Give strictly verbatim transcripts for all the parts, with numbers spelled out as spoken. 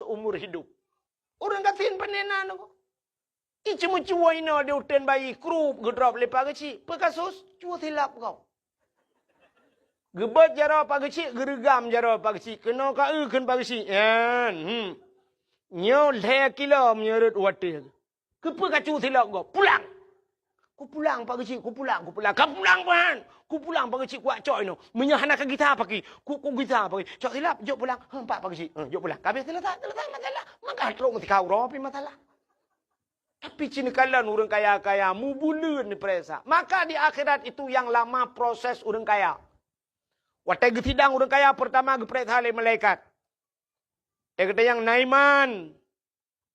umur hidup. Ureuëng gasien pane na nyoe. Ié ceumeucue inoe di uteuen bayi, krup geudrop lé Pak Geuchik. Peue kasus? Cue silap gob. Geubeuet jaroe Pak Geuchik, geureugam jaroe Pak Geuchik. Keunoe ka eu kheun Pak Geuchik. Nyan, hmm. Nyoe lhée kilo meunyoe rot watée. Keupeue kacue silap gob? Pulang! Kupulang Pak Geuchik, kupulang, kupulang. Ka pulang, Pak! Kupulang Pak Geuchik, kuwak cok inoe. Meunyoe hana kagisa paki, ku, kugisa paki. Cok silap, jok pulang. Heuh, empat Pak Geuchik. Heuh, jok pulang. Ka habéh selesai, selesai masalah. Maka trok meusikau uroe pih masalah. Tapi ci neukalon ureuëng kaya-kaya, mubuleuen neupareksa. Maka di akhirat itu yang lama proses ureuëng kaya. Watée geusidang ureuëng kaya, peurtama geupareksa lé malaikat. Watée geutanyong na iman,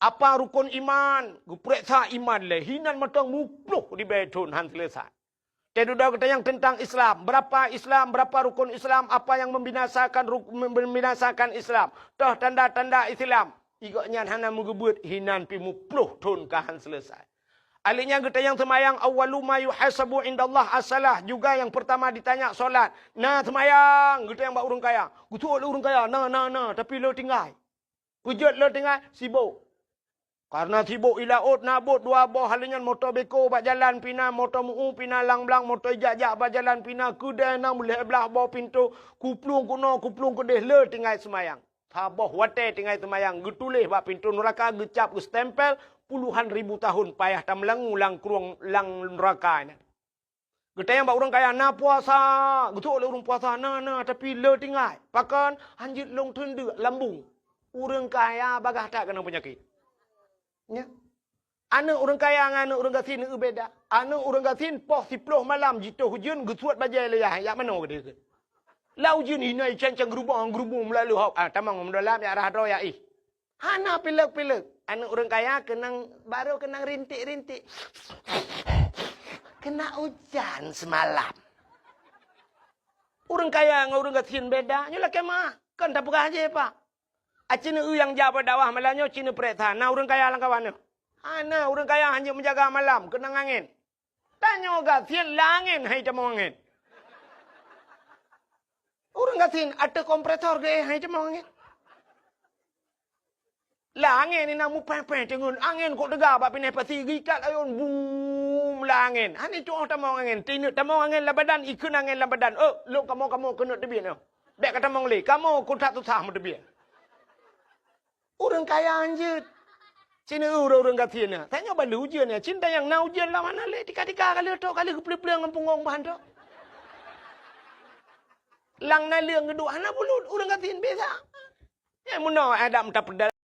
apa rukon iman, geupareksa iman lé, hinan mantong muploh ribée thon han selesai. Watée dudoe geutanyong teuntang Islam, berapa Islam, berapa rukon Islam, apa yang membinasakan ruk-, membinasakan Islam, toh tanda-tanda Islam. Igok nyan hana meugeubeuet, hinan pih muploh thon ka han selesai. Ahli nyan geutanyong seumayang, awwalu ma yuhasabu indallah as-salah, juga yang pertama ditanya solat. Na seumayang, geutanyong bak ureuëng kaya. Geutuok lé ureuëng kaya, na, na, na, tapi le tinggai. Peue jeuet le tinggai, sibok. Karena sibok i laôt na bot dua boh, hal nyan moto beko bak jalan pih na, moto meu pih na, lang blang moto ijak-jak bak jalan pih na, keudée na meulhée blaih boh pintoe, kuplueng keunoe, kuplueng keudeh, le tinggai seumayang. Saboh watée tinggai seumayang, geutuléh bak pintoe nuraka, geucab, geustempel, puluhan ribu tahun payah tameulangue lam krueng lam nuraka nyan. Geutanyong bak ureuëng kaya, na puasa? Geutuok lé ureuëng puasa, na, na, tapi le tinggai. Pakon? Hanjeuet lôn teundeuk lambung. Ureuëng kaya bagaih that keunong peunyakét. Nya. Aneuëk ureuëng kaya ngon aneuëk ureuëng gasien eu beda. Aneuëk ureuëng gasien poh siploh malam jitoh ujeuen geusuet bajée lé yah, jak manoe geudeh keuh. Lam ujeuen inoe ican-can geurubong-geurubong meulalu hok. Ah, tamong meudôlam jak rhah droe jak ih. Hana pilek-pilek. Aneuëk ureuëng kaya keunong, barô keunong rintik-rintik. Kena ujan semalam. Ureuëng kaya ngon ureuëng gasien beda. Nyoe lakée meuah. Kon tapeugah jih, Pak. Aci neu nyang jak bak dakwah malam nyoe, ci neupareksa na ureuëng kaya lam kawan nyoe. Hana, ureuëng kaya hana meujaga malam, keunong angén. Tanyoe gasien lam angén hai tamong angén. Ureuëng gasien ateueh kompresor geuéh hai tamong angén. Lam angén inan mupéh-péh teungeut, angén kok teuga bak pineh pasi geuikat ayôn bum lam angén. Hana tuoh tamong angén, tineuk tamong angén lam badan, ikheun angén lam badan. Eh, lôn kamoe-kamoe keuneuk teubiet nyoe. Bék ka tamong lé, kamoe kok that susah meuteubiet. Ureuëng kaya hanjeuet. Ci neu ureuëng-ureuëng gasien nyan. Tanyoe ban lé ujeuen nyan. Ci neutanyong na ujeuen lam hana lé, tika-tika ka lheueh trok, ka lheueh geupleueng-pleueng ngon punggong bah trok. Lam naleueng geuduek hana bulut, ureuëng gasien biasa. Nyan meunoe adak meuta peudal